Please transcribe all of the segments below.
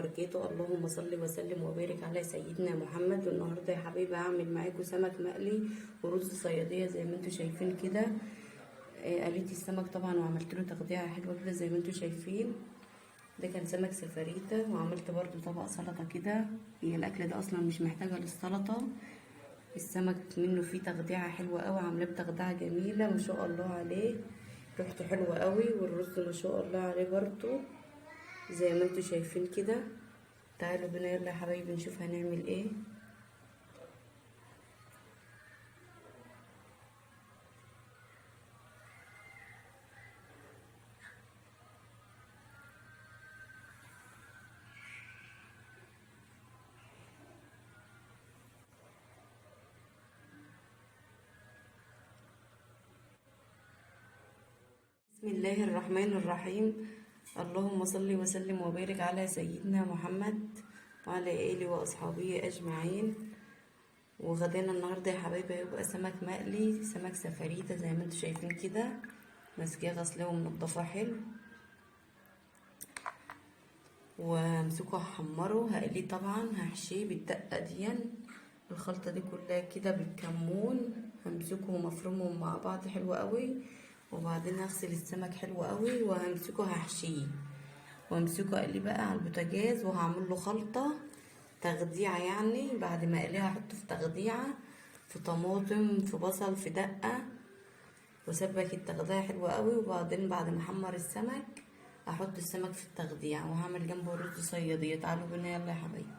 وبركاته. اللهم صل وسلم وبارك على سيدنا محمد. والنهارده يا حبايبي هعمل معاكم سمك مقلي ورز صياديه زي ما انتم شايفين كده. قليت السمك طبعا وعملت له تغذية حلوة كده زي ما انتم شايفين. ده كان سمك سفريتا، وعملت برضو طبق سلطة كده. هي الاكل ده اصلا مش محتاجه للسلطة، السمك منه فيه تغذية حلوة قوي، عاملاه بتغذيه جميلة ما شاء الله عليه، ريحته حلوة قوي. والرز ما شاء الله عليه برضو زي ما انتم شايفين كده. تعالوا بينا يلا يا حبايبي نشوف هنعمل ايه. بسم الله الرحمن الرحيم. اللهم صل وسلم وبارك على سيدنا محمد وعلى آله وأصحابه أجمعين. وغدانا النهارده يا حبايبي هيبقى سمك مقلي، سمك سفريتا زي ما انتم شايفين كده، ماسكاه غسلاه ومنضفاه حلو، وامسكه هحمره هقليه طبعا، هحشيه بالدقه دي، الخلطة دي كلها كده بالكمون، همسكه ومفرمهم مع بعض حلو قوي. وبعدين هغسل السمك حلو قوي وهمسكه هحشيه، وامسكه اقلية بقى على البوتاجاز، وهعمل له خلطه تغديعه، يعني بعد ما اقلية هحطه في تغديعه، في طماطم، في بصل، في دقه، واسبك التغذية حلوة قوي. وبعدين بعد ما احمر السمك احط السمك في التغذية، وهعمل جنبه رز صياديه. تعالوا بينا يلا يا حبايبي.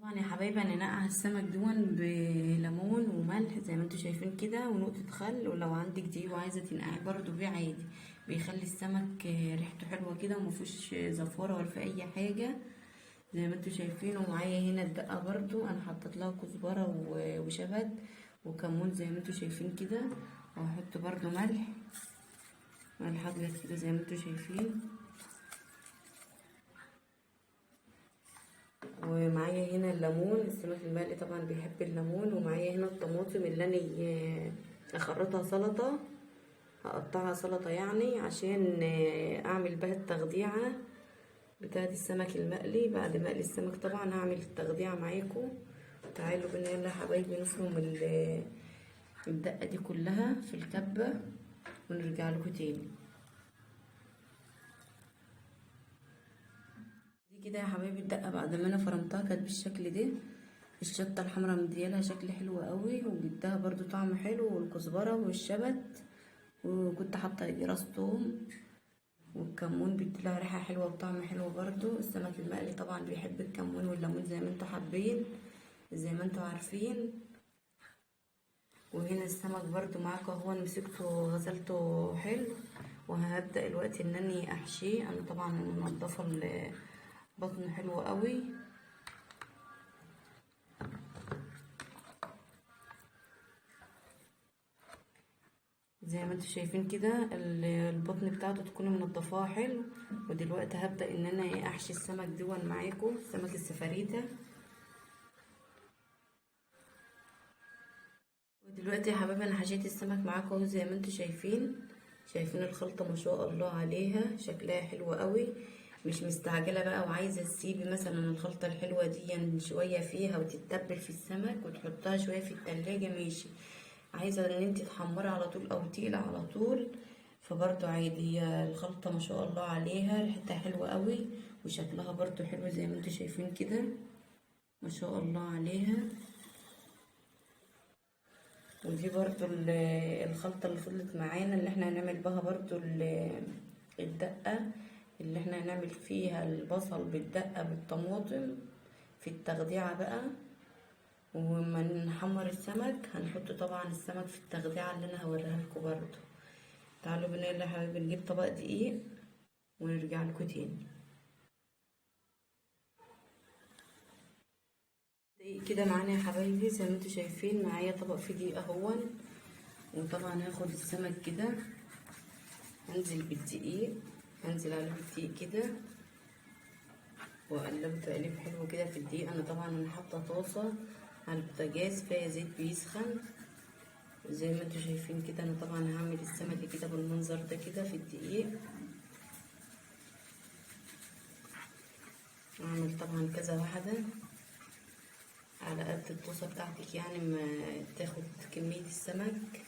طبعا يا حبايبي انا نقع السمك دون بليمون وملح زي ما انتم شايفين كده، ونقطة خل، ولو عندك دقيق وعايزه تنقعيه برضو بيه عادي، بيخلي السمك ريحته حلوة كده ومفيهوش زفاره ولا في اي حاجة زي ما انتم شايفين. ومعايا هنا الدقة برضو انا حطيت لها كزبره وشبت وكمون زي ما انتم شايفين كده، وهحط برضو ملح، ملح ابيض كده زي ما انتم شايفين. ومعايا هنا الليمون، السمك المقلي طبعا بيحب الليمون. ومعايا هنا الطماطم اللي انا اخرطها سلطة، هقطعها سلطة يعني عشان اعمل بها التغذيعه بتاعه السمك المقلي. بعد ما اقلي السمك طبعا هعمل التغذيعه معاكم. تعالوا بينا يلا يا حبايبي نفرم الدقة دي كلها في الكبه ونرجع لكم تاني. دي كده يا حبايبي الدقة بعد ما انا فرمتها كانت بالشكل ده. الشطه الحمراء مديالها شكل حلو قوي، وبيديها برضو طعم حلو، والكزبره والشبت، وكنت حاطه راس توم، والكمون بيديلها ريحه حلوة وطعم حلو برضو. السمك المقلي طبعا بيحب الكمون والليمون زي ما انتوا حابين، زي ما انتوا عارفين. وهنا السمك برضو معاكم اهو، انا مسكته وغسلته حلو، وهبدا الوقت ان انا احشيه. انا طبعا منضفه البطن حلو قوي. زي ما انتوا شايفين كده البطن بتاعته تكونوا منضفاها حلو. ودلوقتي هبدا ان انا احشي السمك دون معاكم، سمك السفريتا. ودلوقتي يا حبايبي انا حشيت السمك معاكم اهو زي ما انتوا شايفين. شايفين الخلطة ما شاء الله عليها، شكلها حلو قوي. مش مستعجلة بقى وعايزه تسيبي مثلا الخلطة الحلوة دي شوية فيها وتتبل في السمك وتحطها شوية في التلاجة، ماشي. عايزه ان انت تحمري على طول او تقلي على طول فبرضو عادي. هي الخلطة ما شاء الله عليها ريحتها حلوة قوي، وشكلها برضو حلو زي ما انتوا شايفين كده ما شاء الله عليها. ودي برضو الخلطة اللي فضلت معانا اللي احنا هنعمل بها برضو الدقة اللي احنا هنعمل فيها البصل بالدقه بالطماطم في التغذية بقى. وما نحمر السمك هنحط طبعا السمك في التغذية اللي انا هوريها لكم برضو. تعالوا بينا يلا يا حبايبي نجيب طبق دقيق ونرجع لكم تاني. دقيق كده معانا يا حبايبي زي ما انتوا شايفين، معايا طبق فيه دقيق اهون. وطبعا هاخد السمك كده، هنزل بالدقيق، هنزل عليه بالدقيق كده، واقلبه تقليب حلو كده في الدقيق. انا طبعا حاطه طاسه على البوتاجاز فيها زيت بيسخن زي ما انتوا شايفين كده. انا طبعا هعمل السمكة كده بالمنظر ده كده في الدقيق. اعمل طبعا كذا واحدة على قد الطاسه بتاعتك، يعني ما تاخد كمية السمك.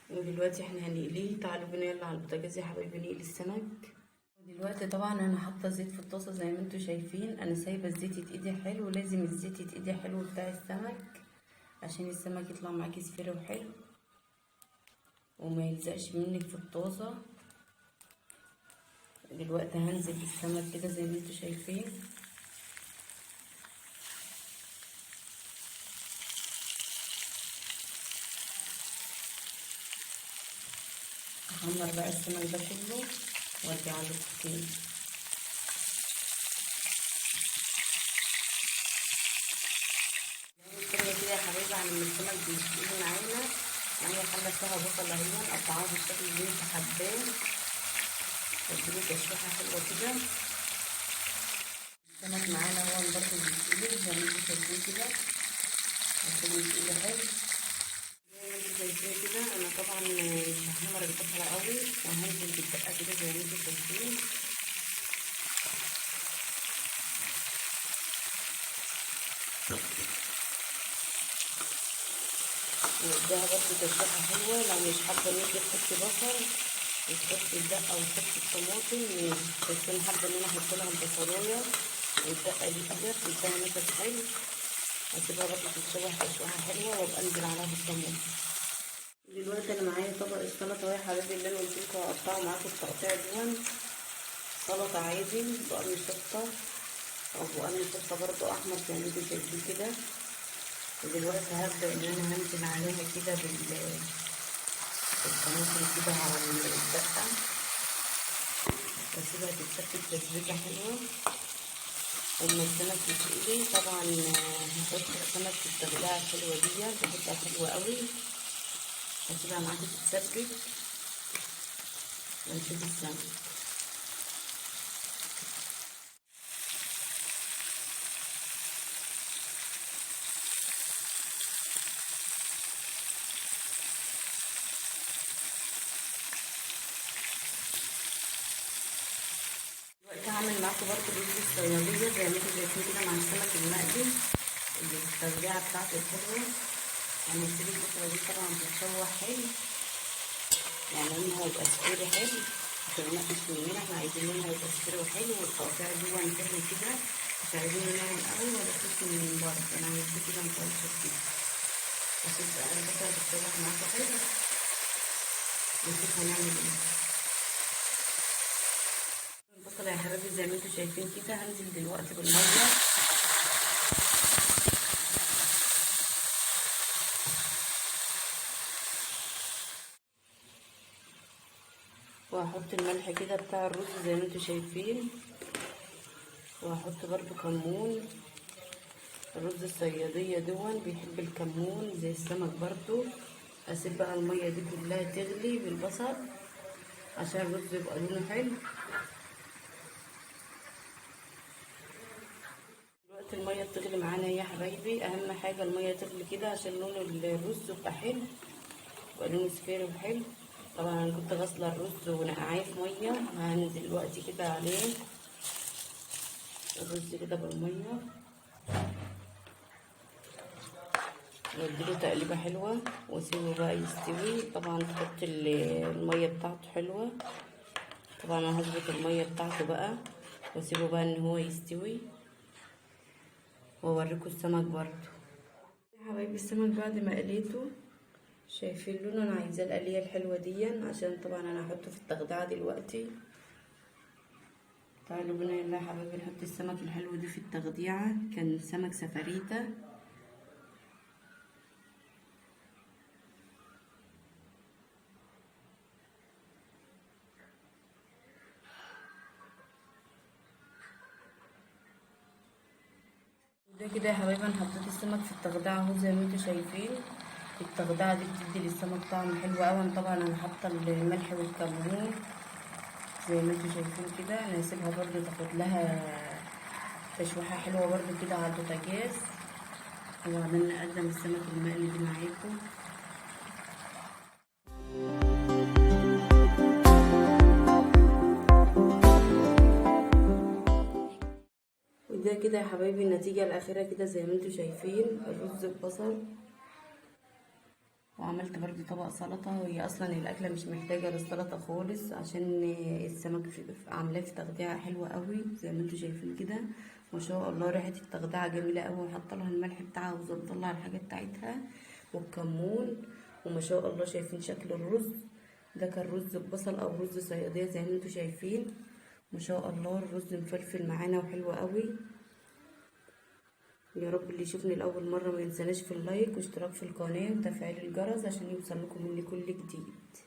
ودلوقتي احنا هنقليه. تعالوا بينا يلا على البوتاجاز يا حبايبي نقلي السمك. ودلوقتي طبعا انا حاطه زيت في الطاسه زي ما انتم شايفين، انا سايبه الزيت يتقدي حلو، لازم الزيت يتقدي حلو بتاع السمك عشان السمك يطلع معاكي صفير وحلو وما يلزقش منك في الطاسه. دلوقتي هنزل بالسمك كده زي ما انتم شايفين. هحمر بقى السمك ده كله وارجع لكم تاني. كده يا حبايبي على ما السمك بيستوي معانا، معايا حله فيها بصل اهي مقطعاه بالشكل اللي انت حباه، واديله تشويحه حلوة كده. السمك معانا هو برضه بيتقلي زي ما انتم شايفين كده، عشان يتقلي حلو زي ما انتم شايفين كده. انا طبعا مش هحمر البصله قوي، وهنزل بالدقه كده زي ما انتم شايفين. واديها برضه تشويحه حلوة. لو مش حابة ان انت تحطي بصل وتحطي الدقة وتحطي الطماطم ماشي، بس انا حابة ان انا احط لها البصلايه والدقه دي كده تديها نفس حلو. هسيبها برضه تتشوح تشويحه حلوة وابقى انزل عليها بالطماطم. دلوقتي انا معايا طبق السلطة اهو يا حبايبي اللي انا قلت لكم هقطعه معاكم التقطيع دون. سلطة عادي بقرن شطه او بقرن شطه برضه احمر زي ما انتم شايفين كده. ودلوقتي هبدا ان انا هنزل عليها كده بالطماطم كده على الدقة، واسيبها تتسبك تسبيكه حلوة. اما السمك يتقلي طبعا هحط السمك في التغليعه الحلوة دي، بحطها حلوة قوي. هسيبها معاكم تتسبك ونشوف السمك. دلوقتي هعمل معاكم برضه رز الصياديه زي ما انتم شايفين كده مع السمك المقلي اللي التغليعه بتاعته الحلوة. يعني نسيب البصله دي طبعا تتشوح حلو، يعني لونها يبقى صفيري حلو، مش هننقش مننا، احنا عايزين لونها يبقى صفيري وحلو، والتقطيع جوه نحلو كده، مش عايزينه ناعم قوي ولا خشن من بره، انا عايزاه كده متوسط كده. واسيب بقى البصله تتشوح معاكم حلو ونشوف هنعمل ايه. البصله يا حبايبي زي ما انتم شايفين كده هنزل دلوقتي بالمية. وهحط الملح كده بتاع الرز زي ما انتم شايفين، وهحط برضو كمون. الرز الصياديه دون بيحب الكمون زي السمك برضو. اسيب بقى المية دي كلها تغلي بالبصل عشان الرز يبقى لونه حلو. دلوقتي المية بتغلي معانا يا حبايبي، اهم حاجة المية تغلي كده عشان لون الرز يبقى حلو، يبقى لونه صفير وحلو. طبعا انا كنت غاسله الرز ونقعاه في مية، هنزل دلوقتي كده عليه الرز كده بالمية، واديله تقليبه حلوة واسيبه بقى يستوي. طبعا تحط المية بتاعته حلوة، طبعا انا هظبط المية بتاعته بقى واسيبه بقى ان هو يستوي، واوريكم السمك برضو يا حبايبي. السمك بعد ما قليته شايفين لونه، انا عايزاه القليه الحلوة دي عشان طبعا انا هحطه في التغدعه دلوقتي. تعالوا بينا يلا يا حبايبي نحط السمك الحلو ده في التغديعه. كان سمك سفريتا. ده كده يا حبايبي انا حطيت السمك في التغدعه اهو زي ما انتم شايفين. التغدعه دي بتدي للسمك طعم حلو قوي. طبعا انا حاطه الملح والكمون زي ما انتم شايفين كده. انا هسيبها برده تاخد لها تشويحه حلوة برده كده على البوتاجاز. وبعدين نقدم السمك المقلي دي معاكم. وده كده يا حبايبي النتيجة الأخيرة كده زي ما انتوا شايفين، الرز ببصل. وعملت برضو طبق سلطة، وهي أصلا الأكلة مش محتاجة للسلطة خالص عشان السمك عاملاه في تغذية حلوة قوي زي ما انتوا شايفين كده. ما شاء الله ريحة التغذية جميلة قوي، وحاطه لها الملح بتاعها وظبط لها الحاجة بتاعتها والكمون. وما شاء الله شايفين شكل الرز ده، كان رز ببصل أو رز صيادية زي ما انتوا شايفين. ما شاء الله الرز مفلفل معانا وحلو قوي. يا رب اللي يشوفني لأول مرة ما ينساناش في اللايك واشتراك في القناة وتفعيل الجرس عشان يوصل لكم مني كل جديد.